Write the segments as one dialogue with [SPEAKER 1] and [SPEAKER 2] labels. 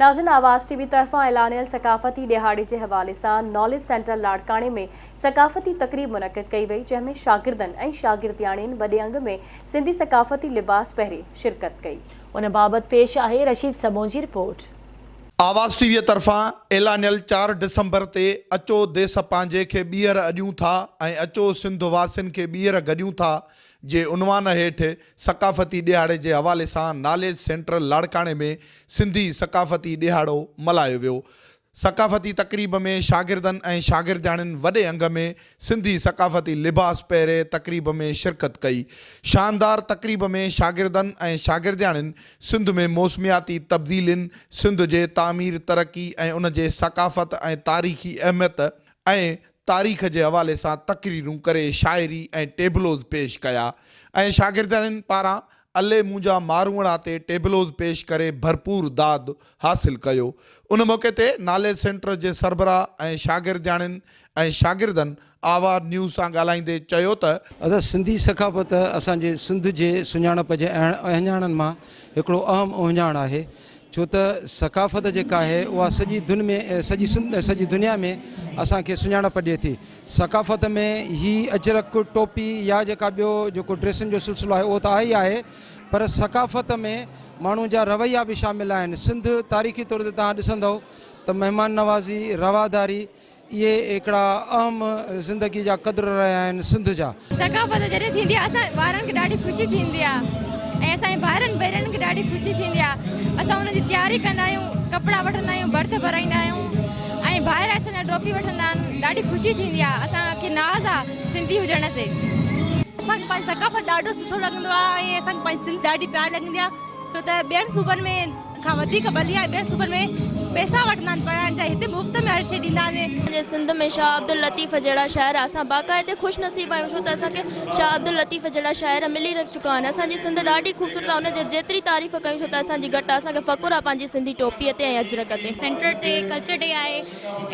[SPEAKER 1] ناظرين آواز ٽي وي طرفان اعلانيل ثقافتي ڏهاڙي جي حوالي سان ناليج سينٽر لاڙڪاڻي ۾ ثقافتي تقريب منعقد ڪئي وئي جنهن ۾ شاگردن ۽ شاگردياڻين وڏي انگ ۾ سنڌي ثقافتي لباس پهري شرڪت ڪئي.
[SPEAKER 2] ان بابت پيش آهي رشيد سمون جي رپورٽ.
[SPEAKER 3] آواز ٽي وي طرفان اعلانيل چار ڊسمبر تي اچو ديس پنهنجي کي ٻيهر اڏيون ٿا ۽ اچو سنڌ واسين کي ٻيهر گڏيون ٿا جي عنوان هيٺ ثقافتي ڏهاڙي جي حوالي سان ناليج سينٽر لاڙڪاڻي ۾ سنڌي ثقافتي ڏهاڙو ملهايو ويو. ثقافتي تقريب ۾ شاگردن ۽ شاگردياڻين وڏي انگ ۾ سنڌي ثقافتي لباس پهري تقريب ۾ شرڪت ڪئي. شاندار تقريب ۾ شاگردن ۽ شاگردياڻين سنڌ ۾ موسمياتي تبديلين، سنڌ جي تعمير، ترقي ۽ ان جي ثقافت ۽ تاريخي اهميت ۽ تاريخ جي حوالي سان تقريرون ڪري شاعري ۽ ٽيبلوز پيش ڪيا ۽ شاگردياڻين پاران الي منهنجا مارونئڙا تي ٽيبلوز پيش ڪري ڀرپور داد حاصل ڪيو. ان موقعي تي ناليج سينٽر جي سربراهه ۽ شاگردياڻين ۽ شاگردن آواز نيوز سان ڳالهائيندي چيو ته.
[SPEAKER 4] ادا سنڌي ثقافت اسان جي سنڌ جي سڃاڻپ جي اهڃاڻن مان هڪڙو اهم اهڃاڻ آهي. ڇو ته ثقافت جيڪا آهي اها سڄي دن ۾ سڄي سنڌ سڄي دنيا ۾ اسان کي سڃاڻپ ڏئي ٿي. ثقافت ۾ هي اجرڪ، ٽوپي يا جيڪا ٻيو جيڪو ڊريسن جو سلسلو آهي اهو ته آهي ئي آهي پر ثقافت ۾ ماڻهو جا رويا به شامل آهن. سنڌ تاريخي طور تي توهان ڏسندؤ ته مهمان نوازي، رواداري، اهي هڪڙا اهم زندگي جا قدر رهيا آهن سنڌ جا.
[SPEAKER 5] ثقافت جڏهن ٿيندي آهي اسان ٻارن کي ڏاڍي خوشي ٿيندي آهي ۽ اسان جي ڀائرن ڀينرن کي ڏاڍي خوشي ٿيندي آهي اسان انهن جي تياري ڪندا آهيون ڪپڙا وٺندا آهيون ڀرت ڀرائيندا آهيون ۽ ڀائر اسان جا ٽوپي وٺندا آهن ڏاڍي خوشي ٿيندي آهي اسان کي ناز آهي سنڌي هجڻ تي.
[SPEAKER 6] اسان کي پنهنجي ثقافت ڏاڍو سٺو لڳندو آهي ۽ اسان کي پنهنجي سنڌ ڏاڍي پياري لڳندي آهي ڇو ته ٻين صوبن ۾ کان وڌيڪ ڀلي آهي ٻين صوبن ۾ پئسا وٺندا آهن پڙهائڻ جا هتي مفت ۾ هر شي ڏيندا آهن.
[SPEAKER 7] اسان جي سنڌ ۾ شاهه عبداللطيف جهڙا شاعر اسان باقاعدي خوش نصيب آهيون ڇو ته اسان کي شاهه عبداللطيف جهڙا شاعر ملي چڪا آهن اسان جي سنڌ ڏاڍي خوبصورت آهي ان جي جيتري تعريف ڪيون ڇو ته اسان جي گهٽ آهي اسان کي فخر آهي پنهنجي سنڌي ٽوپي تي ۽ اجرڪ تي.
[SPEAKER 8] سينٽر تي ڪلچر ڊي آهي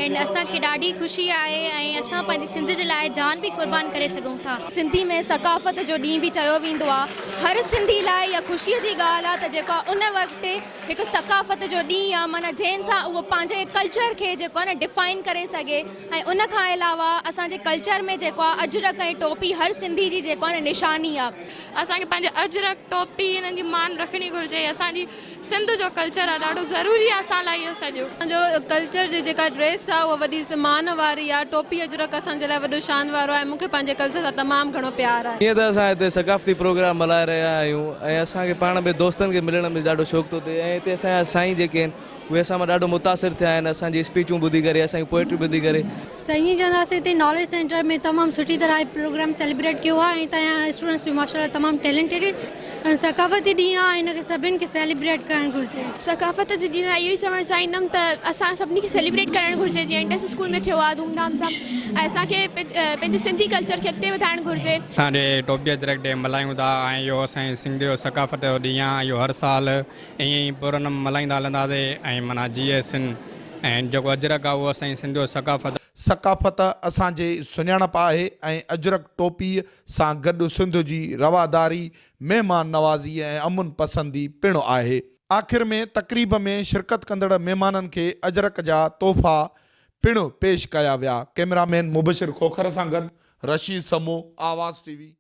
[SPEAKER 8] اينڊ اسان کي ڏاڍي خوشي آهي ۽ اسان پنهنجي سنڌ جي لاء جان به قربان ڪري سگهون ٿا.
[SPEAKER 5] سنڌي ۾ ثقافت جو ڏينهن به چيو ويندو آهي. هر سنڌي لاء اها خوشيء جي ڳالهه آهي ته جيڪو آهي ان وقت هڪ ثقافت جو ڏينهن آهي معنيٰ جنهن سان اهو پنهنجي ڪلچر کي جيڪو آهي نه ڊفائن ڪري سگهي ۽ ان کان علاوه اسان جي ڪلچر ۾ جيڪو آهي اجرڪ ۽ ٽوپي هر سنڌي جي جيڪو آهي نه نشاني آهي.
[SPEAKER 9] اسان کي پنهنجي اجرڪ، ٽوپي انهن جي مان رکڻي گهرجي اسان جي سنڌ جو ڪلچر آ ڏاڍو ضروري آ اسان لاء اهو سڄو.
[SPEAKER 10] اسان جو ڪلچر جي جيڪا ڊريس آ اها وڏي مان واري آ ٽوپي اجرڪ اسان جي لاء وڏو شان وارو آهي مون کي پنهنجي ڪلچر سان تمام گهڻو پيار آهي.
[SPEAKER 11] جيئن ته اسان هتي ثقافتي پروگرام ملهائي رهيا آهيون ۽ اسان کي پاڻ ۾ دوستن کي ملڻ ۾ ڏاڍو شوق ٿو ٿئي ۽ هتي اسان جا سائين جيڪي آهن اهي اسان مان ڏاڍو متاثر ٿيا آهن اسان جي اسپيچون ٻڌي ڪري اسان جي پوئٽري ٻڌي ڪري.
[SPEAKER 12] سائين ائين چونداسين هتي ناليج سينٽر ۾ تمام سٺي طرح هي پروگرام سيليبريٽ ڪيو آهي ۽ هتان جا اسٽوڊنٽس به ماشاء الله تمام ٽيلنٽيڊ آهن ۽ ثقافتي ڏينهن آهي هن کي سڀني کي سيليبريٽ ڪرڻ گهرجي.
[SPEAKER 9] ثقافت جي ڏينهن لاء اهو ئي چوڻ چاهيندم ته اسان سڀني کي سيليبريٽ ڪرڻ گهرجي جيئن انڊس اسڪول ۾ ٿيو آهي ڌوم ڌام سان ۽ اسان کي پنهنجي سنڌي ڪلچر کي اڳتي وڌائڻ گهرجي.
[SPEAKER 13] اسان ڏي ٽوپي اجرڪ ڊي ملهايون ٿا ۽ اهو اسان جي سنڌ جو ثقافت جو ڏينهن آهي اهو هر سال ائين ئي پورنم ملهائيندا هلنداسين ۽ معنيٰ جيئي سنڌ ۽ جيڪو اجرڪ آهي اهو اسان جي سنڌ جو ثقافت.
[SPEAKER 3] ثقافت اسان جي سڃاڻپ آهي ۽ اجرڪ ٽوپيء سان گڏ سنڌ جي رواداري، مهمان نوازي ۽ امن پسندي پڻ آهي. آخر ۾ تقريب ۾ شرڪت ڪندڙ مهمانن کي اجرڪ جا تحفا پڻ پيش ڪيا ويا. ڪئميرا مين مبشر کوکر سان گڏ رشيد سمون، آواز ٽي وي.